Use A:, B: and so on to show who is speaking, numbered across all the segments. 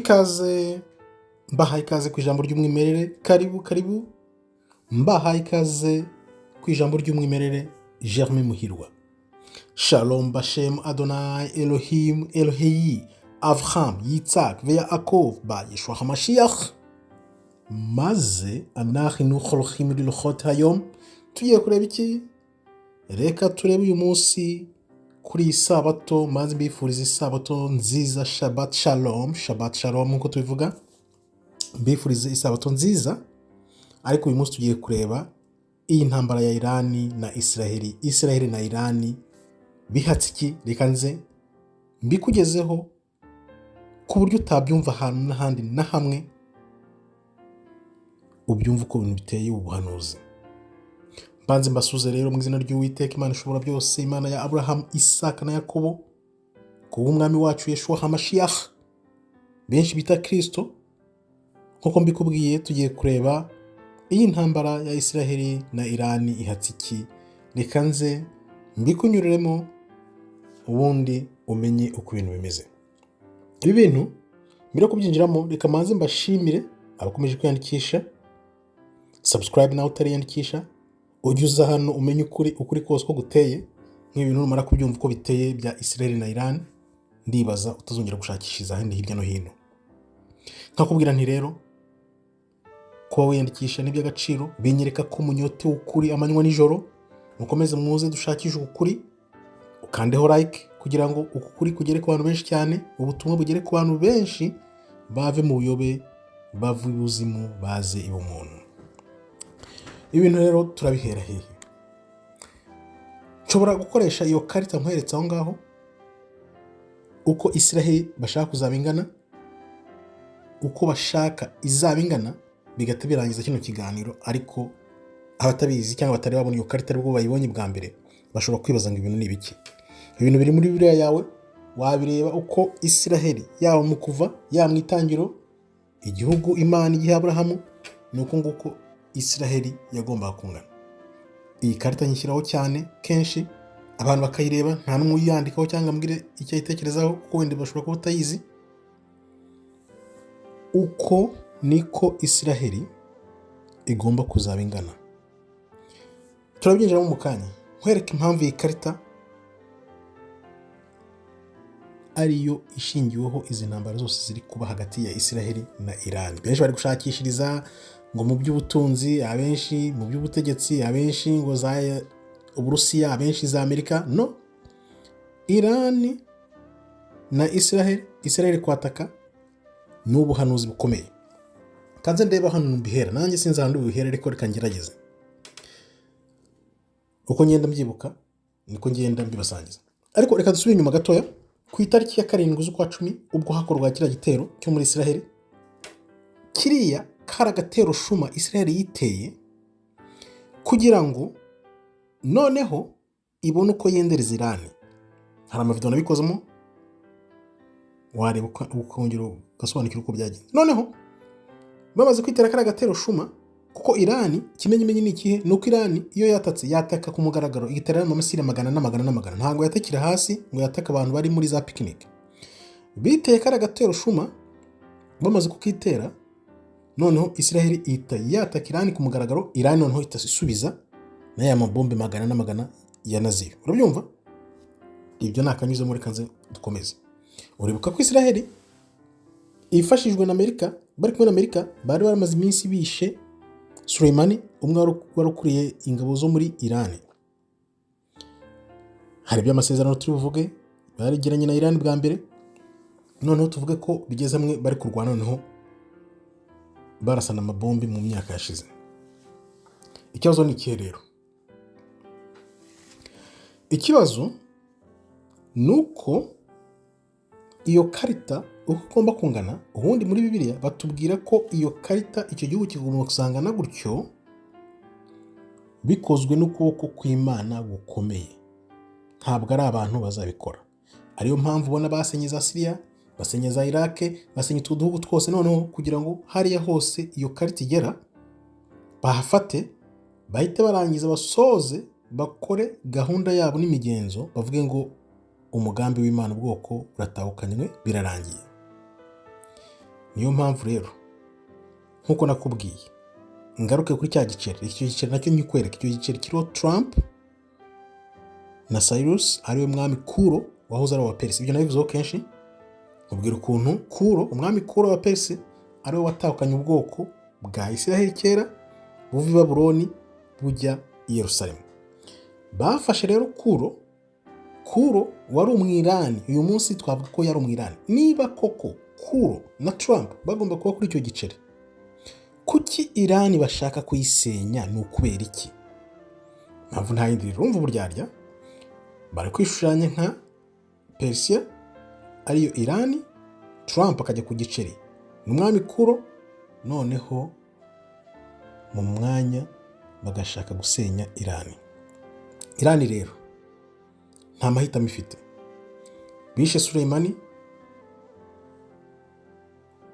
A: Ikaze, mbahaye ikaze ku ijambo ry'umwimerere. Karibu, karibu, mbahaye ikaze ku ijambo ry'umwimerere. Germain Muhirwa. Shalom Bashem Adonai Elohim Eloheyi Avraham Yitzhak veYaakov ba Yeshua HaMashiach. Maze anahinu holochim liluchot hayom. Tugiye kureba iki? Reka turebe uyu munsi kuri iyi sabato. Maze mbifuriza isabato nziza, Shabbat shalom, Shabbat shalom nk'uko tubivuga. Mbifurize isabato nziza. Ariko uyu munsi tugiye kureba iyi ntambara ya Irani na Israheli. Israheli na Irani bihatse iki? Reka nze mbikugezeho ku buryo utabyumva ahantu n'ahandi na hamwe, ubyumva uko ibintu biteye, ubuhanuzi. Mbanze mbasuze rero mu izina ry'Uwiteka Imana ishobora byose, Imana ya Aburahamu, Isaka na Yakobo, ku bw'umwami wacu Yeshua HaMashiach, benshi bita Kirisito. Nk'uko mbikubwiye, tugiye kureba iyi ntambara ya Israheli na Irani ihatse iki. Reka nze mbikunyuriremo, ubundi umenye uko ibintu bimeze. Ibi bintu mbere yo kubyinjiramo, reka manze mbashimire abakomeje kwiyandikisha. Subscribe nawe utariyandikisha, ujye uza hano umenye ukuri, ukuri kose ko guteye. Nk'ibintu numara kubyumva uko biteye bya Israel na Iran, ndibaza utazongera gushakishiriza ahandi hirya no hino. Nkakubwira nti rero kuba wiyandikisha ni iby'agaciro, binyereka ko munyotewe ukuri amanywa nijoro. Mukomeze muze dushakishe ukuri. Ukandeho like kugira ngo uku kuri kugere ku bantu benshi cyane, ubutumwa bugere ku bantu benshi, bave mu buyobe, bave ibuzimu, baze ibumuntu. Ibintu rero turabihera hehe? Nshobora gukoresha iyo karita nkweretse aho ngaho, uko Israheli bashaka kuzaba ingana, uko bashaka izaba ingana, bigahita birangiza kino kiganiro. Ariko abatabizi cyangwa batari babona iyo karita, aribwo bayibonye bwa mbere, bashobora kwibaza ngo ibintu ni ibiki? Ibintu biri muri Bibiliya yawe, wabireba uko Israheli, yaba mu Kuva, yaba mu Itangiro, igihugu Imana igiha Aburahamu, ni uko nguko Israheli yagombaga kungana. Iyi karita nyishyiraho cyane kenshi, abantu bakayireba, nta n'umwe uyandikaho cyangwa ambwire icyo ayitekerezaho, kuko wenda bashobora kuba batayizi. Uko niko Israheli igomba kuzaba ingana. Turabyinjiramo mu kanya, nkwereke impamvu iyi karita ariyo ishingiweho izi ntambara zose ziri kuba hagati ya Israheli na Irani. Benshi bari gushakishiriza ngo mu by'ubutunzi, abenshi mu by'ubutegetsi, abenshi ngo za Uburusiya, abenshi za Amerika. No Irani na Israheli, Israheli kwataka ni ubuhanuzi bukomeye. Kanze ndeba hano mbihera, nanjye sinzi ahantu bihera, ariko reka ngerageze. Uko ngenda mbyibuka niko ngenda mbibasangiza. Ariko reka dusubire inyuma gatoya ku itariki ya 7 z'ukwa 10, ubwo hakorwa kiriya gitero cyo muri Israheli. Kiriya kari agatero shuma Israheli yiteye kugira ngo noneho ibone uko yendereza Irani. Hari amavidewo nabikozemo, wareba ukongera ugasobanukirwa uko byagenze. Noneho bamaze kwitera kariya gatero shuma, kuko Irani ikimenyimenyi ni ikihe? Ni uko Irani iyo yatatse, yataka ku mugaragaro, igitera amamisire magana n'amagana n'amagana. Ntabwo yatakira hasi ngo yatake abantu bari muri za pikinike. Biteye kariya gatero shuma, bamaze kukitera, noneho Israheli ihita yataka Irani ku mugaragaro. Irani noneho ihita isubiza na ya mabombe magana n'amagana ya naziyo. Urabyumva? Ibyo ni akanyuzemo, reka nze dukomeze. Uribuka ko Israheli ifashijwe na Amerika, bari kumwe na Amerika, bari baramaze iminsi bishe Soleimani, umwe wari ukuriye ingabo zo muri Irani. Hari iby'amasezerano turi buvuge barigiranye na Irani bwa mbere. Noneho tuvuge ko bigeze hamwe bari kurwana, noneho barasana amabombi mu myaka yashize. Ikibazo ni ikihe rero? Ikibazo ni uko iyo karita uko igomba kungana, ubundi muri Bibiliya batubwira ko iyo karita, icyo gihugu kigomba gusangana gutyo, bikozwe n'ukuboko kw'Imana gukomeye, ntabwo ari abantu bazabikora. Ariyo mpamvu ubona basenye za Siriya, basenye za Irake, basenye utu duhugu twose, noneho kugira ngo hariya hose iyo karita igera bahafate, bahite barangiza basoze bakore gahunda yabo n'imigenzo, bavuge ngo umugambi w'Imana, ubwoko buratahukanywe, birarangiye. Niyo mpamvu rero, nk'uko nakubwiye, ngaruke kuri cya giceri. Icyo giceri nacyo nyikwereka. Icyo giceri kiriho Trump na Cyrus, ariwe mwami Kuro wahoze ari uwa Perisi. Ibyo nabivuzeho kenshi, nkubwira ukuntu Kuro, umwami Kuro wa Perisi, ariwe watahukanye ubwoko bwa Isiraheli kera buva i Babuloni bujya i Yerusalemu. Bafashe rero Kuro. Kuro wari Umwirani, uyu munsi twavuga ko yari Umwirani. Niba koko Kuro na Trump bagomba kuba kuri icyo giceri, kuki Irani bashaka kuyisenya? Ni ukubera iki? Mpamvu nta yindi rero. Urumva uburyarya, bari kwishushanya nka Perisiya, ariyo Irani. Trump akajya ku giceri ni umwami Kuro, noneho mu mwanya bagashaka gusenya Irani. Irani rero nta mahitamo ifite. Bishe Suleimani,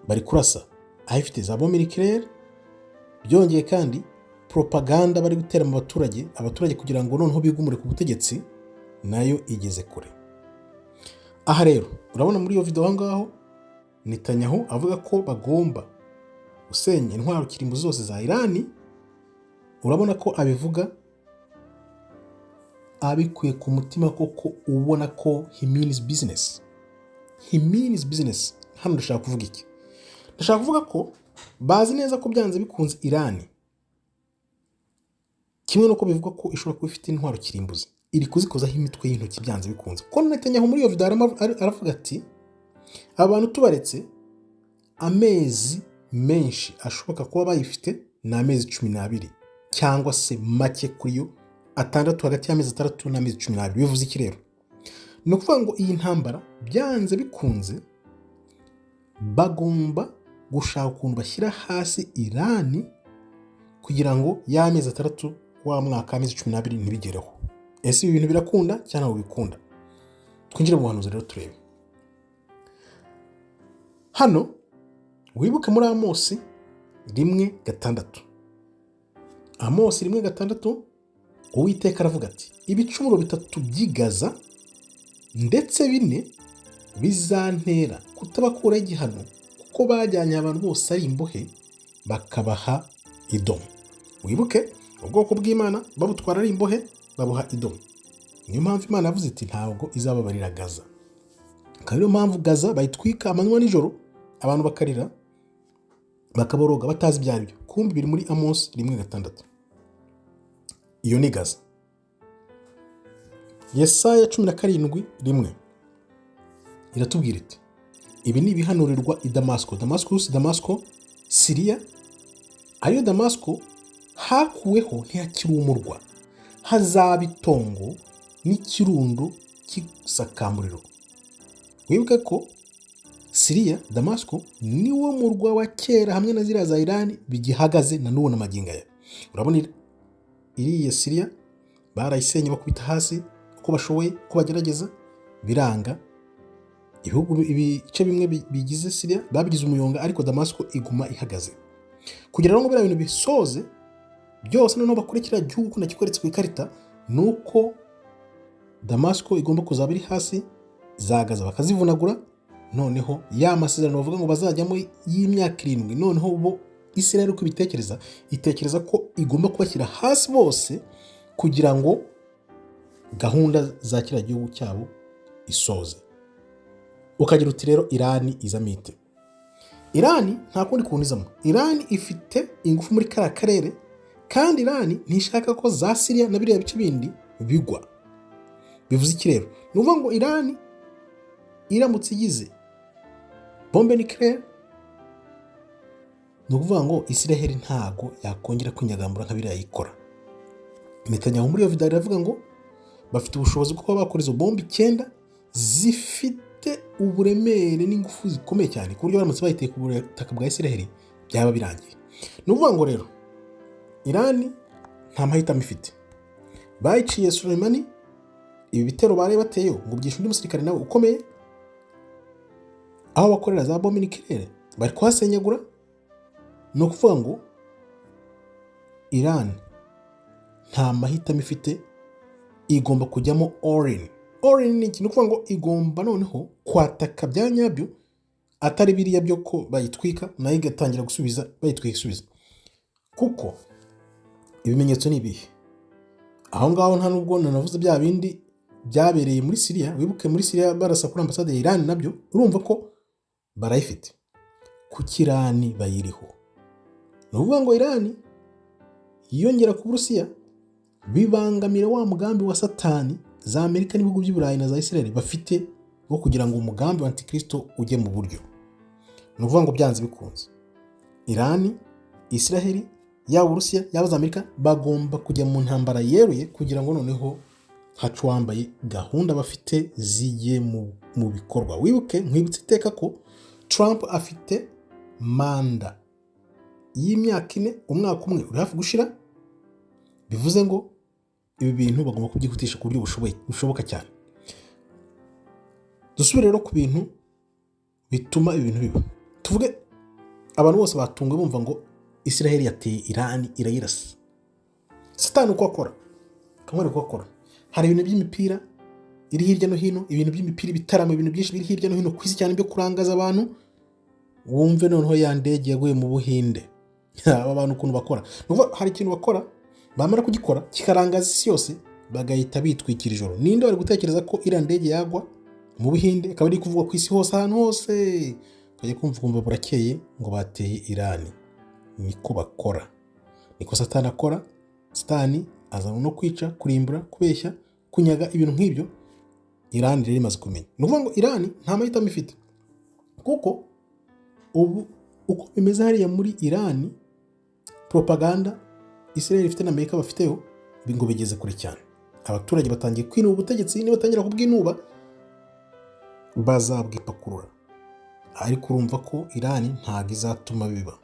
A: bari kurasa aho ifite za bombe nucléaire. Byongeye kandi, propaganda bari gutera mu baturage, abaturage kugira ngo noneho bigumure ku butegetsi, nayo igeze kure. Aha rero urabona muri iyo video aho ngaho Netanyahu avuga ko bagomba gusenya intwaro kirimbuzi zose za Irani. Urabona ko abivuga abikuye ku mutima koko, ubona ko he means business, he means business. Hano ndashaka kuvuga iki? Ndashaka kuvuga ko bazi neza ko byanze bikunze Irani, kimwe n'uko bivugwa ko ishobora kuba ifite intwaro kirimbuzi, iri kuzikozaho imitwe y'intoki byanze bikunze, kuko Netanyahu muri iyo video aravuga ati: "Aba bantu tubaretse amezi menshi ashoboka kuba bayifite ni amezi 12 cyangwa se make kuri yo 6, hagati y'amezi 6 n'amezi 12." Bivuze iki rero? Ni ukuvuga ngo iyi ntambara byanze bikunze bagomba gushaka ukuntu bashyira hasi Irani kugira ngo y'amezi 6, wa mwaka, amezi 12 ntibigereho. Ese ibi bintu birakunda cyangwa ntabwo bikunda? Twinjire mu buhanuzi rero turebe. Hano wibuke muri Amosi 1:6. Amosi 1:6, Uwiteka aravuga ati: "Ibicumuro bitatu by'i Gaza, ndetse bine, bizantera kutabakuraho igihano, kuko bajyanye abantu bose ari imbohe bakabaha Idomu." Wibuke ubwoko bw'Imana babutwara ari imbohe, babuha Idomu. Niyo mpamvu Imana yavuze iti ntabwo izababarira Gaza. Akaba ariyo mpamvu Gaza bayitwika amanywa nijoro, abantu bakarira, bakaboroga batazi ibyo ari byo. Kumbi biri muri Amosi 1:6. Iyo ni Gaza. Yesaya 17:1 iratubwira iti: "Ibi ni ibihanurirwa i Damasiko." Damascus, Damasiko, Siriya, ariyo Damasiko hakuweho, ntihakiri umurwa, hazaba itongo n'ikirundo cy'isakamburiro. Wibuke ko Siriya, Damasiko, niwo murwa wa kera hamwe na ziriya za Irani bigihagaze na n'ubu n'amagingo aya. Urabona iriya Siriya barayisenye, bakubita hasi uko bashoboye, uko bagerageza biranga. Ibihugu, ibice bimwe bigize Siriya babigize umuyonga, ariko Damasiko iguma ihagaze kugira ngo biriya bintu bisoze byose, noneho bakore kiriya gihugu uko nakikweretse ku ikarita. Ni uko Damasiko igomba kuzaba iri hasi, za Gaza bakazivunagura. Noneho ya masezerano bavuga ngo bazajyamo y'imyaka 7, noneho bo Israel uko ibitekereza, itekereza ko igomba kubashyira hasi bose kugira ngo gahunda za kiriya gihugu cyabo isoze. Ukagira uti: "Rero Irani izamo ite?" Irani nta kundi kuntu izamo. Irani ifite ingufu muri kariya karere, kandi Irani ntishaka ko za Siriya na biriya bice bindi bigwa. Bivuze iki rero? Ni ukuvuga ngo Irani iramutse igize bombe nucléaire, ni ukuvuga ngo Israel ntago yakongera kwinyagambura nka biriya yikora. Netanyahu muri iyo video aravuga ngo bafite ubushobozi bwo kuba bakora izo bombe icyenda zifite uburemere n'ingufu zikomeye cyane, ku buryo baramutse bayiteye ku butaka bwa Israel byaba birangiye. Ni ukuvuga ngo rero Irani nta mahitamo ifite. Bayiciye Soleimani, ibi bitero bari bateyeho ngo byishe undi musirikare nawe ukomeye. Aho bakorera za bombe nucléaire bari kuhasenyagura. Ni ukuvuga ngo Iran nta mahitamo ifite, igomba kujyamo all in. All in ni iki? Ni ukuvuga ngo igomba noneho kwataka bya nyabyo. Atari biriya byo ko bayitwika nayo igatangira gusubiza, bayitwika isubiza. Kuko ibimenyetso ni ibihe aho ngaho? Nta nubwo nanavuze bya bindi byabereye muri Siriya. Wibuke muri Siriya barasa kuri ambasade ya Irani, nabyo urumva ko barayifite. Kuki Irani bayiriho? Ni ukuvuga ngo Irani yiyongera ku Burusiya, bibangamira wa mugambi wa Satani, za Amerika n'ibihugu by'i Burayi na za Israel bafite wo kugira ngo umugambi wa Antikristo ujye mu buryo. Ni ukuvuga ngo byanze bikunze Irani, Israel, yaba Uburusiya, yaba za Amerika, bagomba kujya mu ntambara yeruye kugira ngo noneho hace uwambaye, gahunda bafite zijye mu bikorwa. Wibuke, nkwibutse iteka ko Trump afite manda y'imyaka 4, umwaka umwe uri hafi gushira. Bivuze ngo ibi bintu bagomba kubyihutisha ku buryo bushoboka cyane. Dusubire rero ku bintu bituma ibi bintu biba. Tuvuge abantu bose batunguwe bumva ngo Israel yateye Irani, irayirasa. Satani uko akora, kamwereka uko akora. Hari ibintu by'imipira iri hirya no hino, ibintu by'imipira, ibitaramo, ibintu byinshi biri hirya no hino ku isi cyane byo kurangaza abantu. Wumve noneho ya ndege yaguye mu Buhinde. Aba bantu ukuntu bakora, ni ukuvuga hari ikintu bakora, bamara kugikora kikarangaza isi yose, bagahita bitwikira ijoro. Ninde wari gutekereza ko iriya ndege yagwa mu Buhinde, ikaba iri kuvugwa ku isi hose, ahantu hose, ukajya kumva ukumva burakeye ngo bateye Irani? Niko bakora, niko Satani akora. Satani azanwa no kwica, kurimbura, kubeshya, kunyaga, ibintu nk'ibyo. Irani rero imaze kumenya. Ni ukuvuga ngo Irani nta mahitamo ifite, kuko ubu uko bimeze hariya muri Irani, propaganda Israel ifite na Amerika bafiteho ngo bigeze kure cyane. Abaturage batangiye kwinuba ubutegetsi. Nibatangira kubwinuba bazabwipakurura. Ariko urumva ko Irani ntabwo izatuma biba,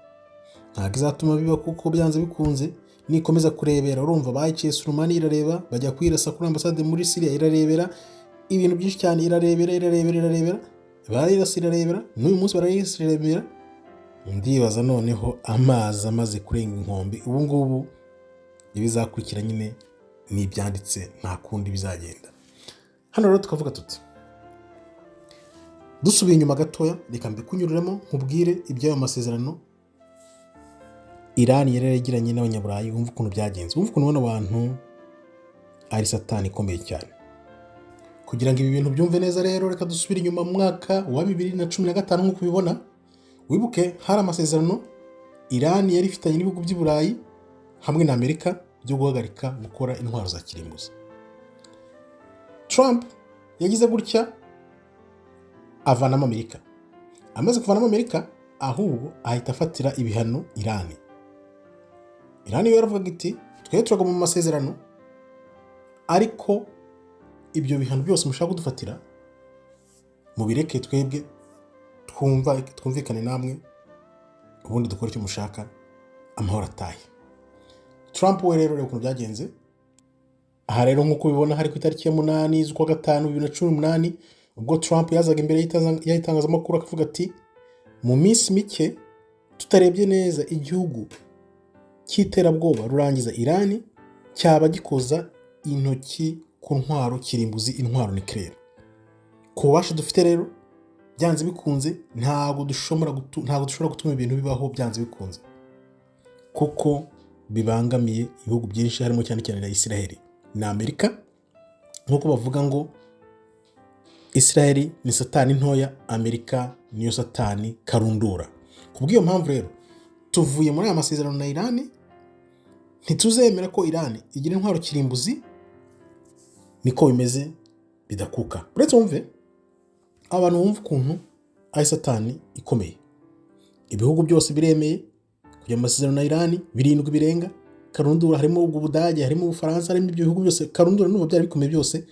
A: ntabwo izatuma biba, kuko byanze bikunze nikomeza kurebera, urumva bayiciye Soleimani irareba, bajya kuyirasa kuri ambasade muri Syria irarebera, ibintu byinshi cyane irarebera, irarebera, irarebera, barayirasa irarebera, n'uyu munsi barayirasa irarebera. Ndibaza noneho amazi amaze kurenga inkombe, ubu ngubu ibizakurikira nyine ni ibyanditse, nta kundi bizagenda. Hano rero tukavuga tuti dusubiye inyuma gatoya, reka mbikunyuriremo nkubwire iby'ayo masezerano Irani yari yaragiranye n'Abanyaburayi. Wumva ukuntu byagenze, wumva ukuntu bano bantu ari Satani ikomeye cyane. Kugira ngo ibi bintu byumve neza rero, reka dusubire inyuma mu mwaka wa 2015. Nk'uko ubibona, wibuke hari amasezerano Irani yari ifitanye n'ibihugu by'i Burayi hamwe na Amerika byo guhagarika gukora intwaro za kirimbuzi. Trump yagize gutya avanamo Amerika. Amaze kuvanamo Amerika, ahubwo ahita afatira ibihano Irani. Irani yo yaravugaga iti: "Twe turaguma mu masezerano, ariko ibyo bihano byose mushaka kudufatira mubireke, twebwe twumva twumvikane namwe, ubundi dukore icyo mushaka, amahoro atahe." Trump we rero, reba ukuntu byagenze. Aha rero nk'uko ubibona, hari ku itariki ya 8 z'ukwa gatanu 2018, ubwo Trump yazaga imbere y'itangazamakuru akavuga ati: "Mu minsi mike tutarebye neza, igihugu cy'iterabwoba rurangiza Irani cyaba gikoza intoki ku ntwaro kirimbuzi, intwaro nucléaire. Ku bubasha dufite rero, byanze bikunze ntabwo dushobora gutuma ibintu bibaho byanze bikunze, kuko bibangamiye ibihugu byinshi, harimo cyane cyane na Israel na Amerika." Nk'uko bavuga ngo Israel ni Satani ntoya, Amerika niyo Satani karundura. Ku bw'iyo mpamvu rero tuvuye muri aya masezerano na Irani, ntituzemera ko Irani igira intwaro kirimbuzi. Niko bimeze bidakuka. Uretse wumve abantu, bumva ukuntu ari Satani ikomeye. Ibihugu byose biremeye kujya mu masezerano na Irani, birindwi birenga karundura, harimo ubwo Budage, harimo Ubufaransa, harimo ibyo bihugu byose karundura. N'ubu byari bikomeye byose.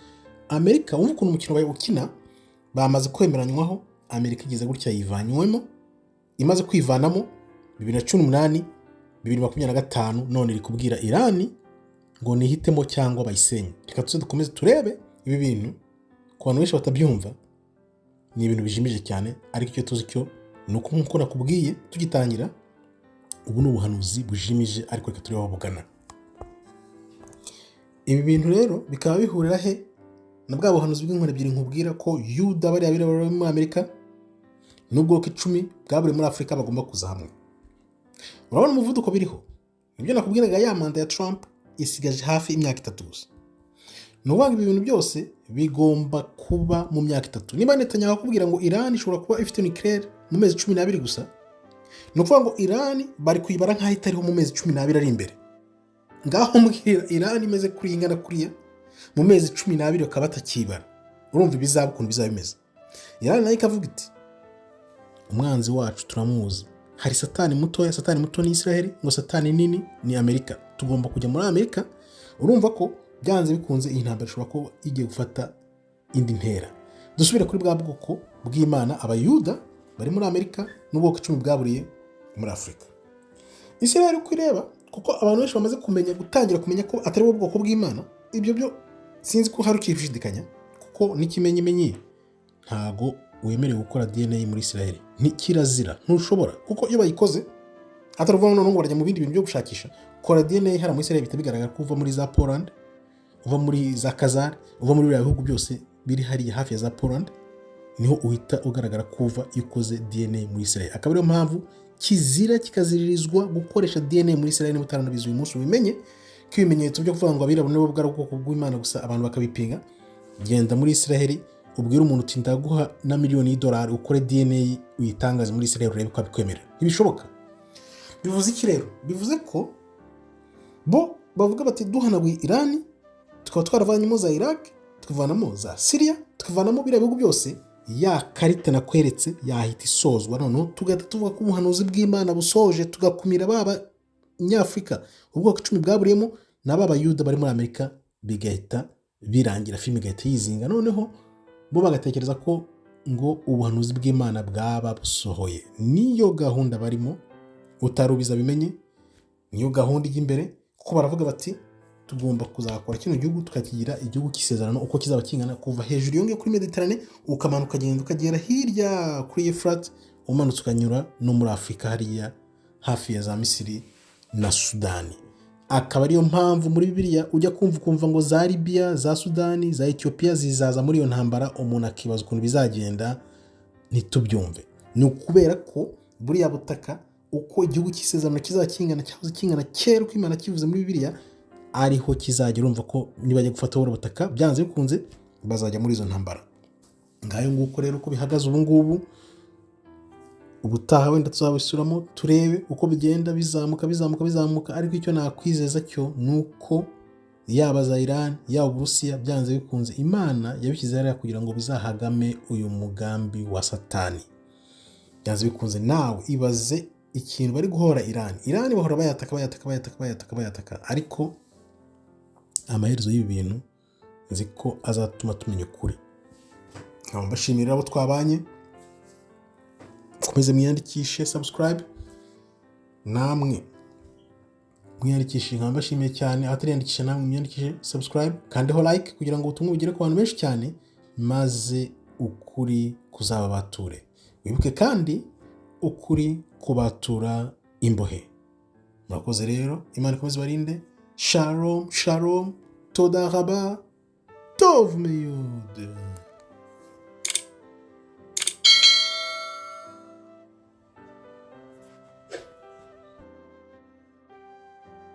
A: Amerika, wumva ukuntu umukino bawukina, bamaze kwemeranywaho, Amerika igeze gutya yivanywemo. Imaze kwivanamo 2018, 2025, none iri kubwira Irani ngo nihitemo cyangwa bayisenye. Reka tuze dukomeze turebe ibi bintu. Ku bantu benshi batabyumva, ni ibintu bijimije cyane, ariko icyo tuzi cyo ni uko, nk'uko nakubwiye tugitangira, ubu ni ubuhanuzi bujimije, ariko reka turebe aho bugana. Ibi bintu rero bikaba bihurira he na bwa buhanuzi bw'inkoni ebyiri nkubwira ko Yuda, bariya birabura bo muri Amerika, N'ubwoko 10 bwaburiye muri Afurika bagomba kuza hamwe. Urabona umuvuduko biriho? Nibyo nakubwiraga, ya manda ya Trump isigaje hafi imyaka 3 gusa. Ni ukuvuga ngo ibi bintu byose bigomba kuba mu myaka 3. Niba Netanyahu akubwira ngo Iran ishobora kuba ifite nucléaire mu mezi 12 gusa, ni ukuvuga ngo Iran bari kuyibara nk'aho itariho mu mezi 12 ari imbere. Ngaho mbwira, Iran imeze kuriya, ingana kuriya, mu mezi 12 bakaba batakibara, urumva ibizaba ukuntu bizaba bimeze? Iran nayo ikavuga iti: "Umwanzi wacu turamuzi, hari satani mutoya." Satani muto ni Israel, ngo satani nini ni Amerika, tugomba kujya muri Amerika. Urumva ko byanze bikunze iyi ntambara ishobora kuba igiye gufata indi ntera. Dusubire kuri bwa bwoko bw'Imana, Abayuda bari muri Amerika n'ubwoko 10 bwaburiye muri Afurika. Israel uko ireba, kuko abantu benshi bamaze kumenya, gutangira kumenya ko atari bo bwoko bw'Imana, ibyo byo sinzi ko hari ukibishidikanya, kuko n'ikimenyimenyi ntago wemerewe gukora DNA muri Israel, ni kirazira, ntushobora, kuko iyo bayikoze, atari ukuvuga noneho ngo barajya mu bindi bintu byo gushakisha, kora DNA hariya muri Israel bihita bigaragara ko uva muri za Poland, uva muri za Khazar, uva muri biriya bihugu byose biri hariya hafi ya za Poland, niho uhita ugaragara ko uva iyo ukoze DNA muri Israel. Akaba ariyo mpamvu kizira kikaziririzwa gukoresha DNA muri Israel. Niba utaranabizi, uyu munsi ubimenye ko ibimenyetso byo kuvuga ngo abirabura nibo bwari ubwoko bw'Imana gusa, abantu bakabipinga. Genda muri Israel ubwire umuntu uti: "Ndaguha na miliyoni y'idolari ukore DNA uyitangaze muri Israel," urebe ko abikwemerera. Ntibishoboka. Bivuze iki rero? Bivuze ko bo bavuga bati: "Duhanaguye Irani, tukaba twaravanyemo za Iraq, tukavanamo za Syria, tukavanamo biriya bihugu byose, ya karita nakweretse yahita isozwa, noneho tugahita tuvuga ko ubuhanuzi bw'Imana busoje, tugakumira ba Banyafurika, ubwoko 10 bwaburiyemo, na ba Bayuda bari muri Amerika, bigahita birangira, filime igahita yizinga." Noneho bo bagatekereza ko ngo ubuhanuzi bw'Imana bwaba busohoye. Niyo gahunda barimo, utarubiza bimenye, niyo gahunda ijya imbere, kuko baravuga bati: "Tugomba kuzakora kino gihugu tukakigira igihugu cy'isezerano, uko kizaba kingana, kuva hejuru iyo ngiyo kuri Mediterane, ukamanuka ukagenda ukagera hirya kuri Efurati, umanutse ukanyura no muri Afurika hariya hafi ya za Misiri na Sudani." Akaba ariyo mpamvu muri Bibiliya ujya kumva ukumva ngo za Libiya, za Sudani, za Etiyopiya zizaza muri iyo ntambara, umuntu akibaza ukuntu bizagenda ntitubyumve. Ni ukubera ko buriya butaka, uko igihugu cy'isezerano kizaba kingana, cyahoze kingana kera uko Imana kivuze muri Bibiliya, ariho kizajya. Urumva ko nibajya gufata buriya butaka, byanze bikunze bazajya muri izo ntambara. Ngayo nguko rero uko bihagaze ubu ngubu. Ubutaha wenda tuzabisubiramo, turebe uko bigenda bizamuka, bizamuka, bizamuka. Ariko icyo nakwizeza cyo ni uko yaba za Iran, yaba Uburusiya, byanze bikunze Imana yabishyize hariya kugira ngo bizahagame uyu mugambi wa Satani. Byanze bikunze nawe ibaze ikintu bari guhora Iran. Iran bahora bayataka, bayataka, bayataka, bayataka, bayataka, ariko amaherezo y'ibi bintu nzi ko azatuma tumenya ukuri. Nkaba mbashimira abo twabanye. Mukomeze mwiyandikishe, subscribe, namwe mwiyandikishe. Nkaba mbashimiye cyane. Abatariyandikisha, namwe mwiyandikishe, subscribe, kandeho like kugira ngo ubutumwa bugere ku bantu benshi cyane, maze ukuri kuzababature. Wibuke kandi ukuri kubatura imbohe. Murakoze rero, Imana ikomeze ibarinde. Shalom shalom, toda raba, tov meyod.